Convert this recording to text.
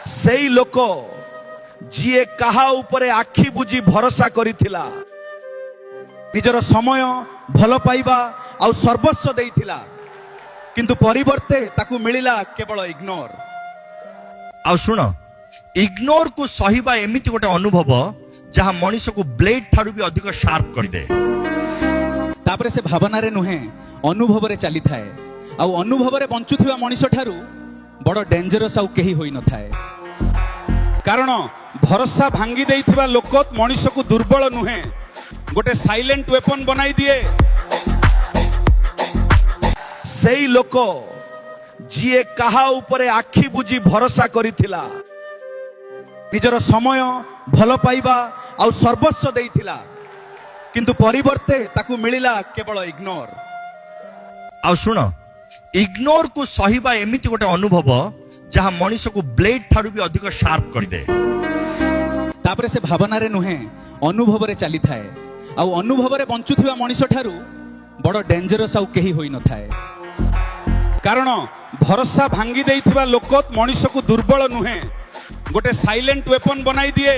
ସେଇ ଲୋକ ଯିଏ କାହା ଉପରେ ଆଖି ବୁଜି ଭରସା କରିଥିଲା, ନିଜର ସମୟ, ଭଲ ପାଇବା ଆଉ ସର୍ବସ୍ୱ ଦେଇଥିଲା, କିନ୍ତୁ ପରିବର୍ତ୍ତେ ତାକୁ ମିଳିଲା କେବଳ ଇଗ୍ନୋର। ଆଉ ଶୁଣ, ଇଗ୍ନୋରକୁ ସହିବା ଏମିତି ଗୋଟେ ଅନୁଭବ ଯାହା ମଣିଷକୁ ବ୍ଲେଡ୍ ଠାରୁ ବି ଅଧିକ ସାର୍ପ କରିଦିଏ। ତାପରେ ସେ ଭାବନାରେ ନୁହେଁ, ଅନୁଭବରେ ଚାଲିଥାଏ। ଆଉ ଅନୁଭବରେ ବଞ୍ଚୁଥିବା ମଣିଷ ଠାରୁ ବଡ଼ ଡେଞ୍ଜରସ୍ ଆଉ କେହି ହୋଇନଥାଏ। କାରଣ ଭରସା ଭାଙ୍ଗି ଦେଇଥିବା ଲୋକ ମଣିଷକୁ ଦୁର୍ବଳ ନୁହେଁ, ଗୋଟେ ସାଇଲେଣ୍ଟ ୱେପନ ବନାଇ ଦିଏ। ସେଇ ଲୋକ ଯିଏ କାହା ଉପରେ ଆଖି ବୁଜି ଭରସା କରିଥିଲା, ନିଜର ସମୟ, ଭଲ ପାଇବା ଆଉ ସର୍ବସ୍ୱ ଦେଇଥିଲା, କିନ୍ତୁ ପରିବର୍ତ୍ତେ ତାକୁ ମିଳିଲା କେବଳ ଇଗ୍ନୋର। ଆଉ ଶୁଣ, ଇଗ୍ନୋରକୁ ସହିବା ଏମିତି ଗୋଟେ ଅନୁଭବ ଯାହା ମଣିଷକୁ ବ୍ଲେଡ୍ ଠାରୁ ବି ଅଧିକ ସାର୍ପ କରିଦିଏ। ତାପରେ ସେ ଭାବନାରେ ନୁହେଁ, ଅନୁଭବରେ ଚାଲିଥାଏ। ଆଉ ଅନୁଭବରେ ବଞ୍ଚୁଥିବା ମଣିଷ ଠାରୁ ବଡ଼ ଡେଞ୍ଜରସ୍ ଆଉ କେହି ହୋଇନଥାଏ। କାରଣ ଭରସା ଭାଙ୍ଗି ଦେଇଥିବା ଲୋକ ମଣିଷକୁ ଦୁର୍ବଳ ନୁହେଁ, ଗୋଟେ ସାଇଲେଣ୍ଟ ୱେପନ ବନାଇ ଦିଏ।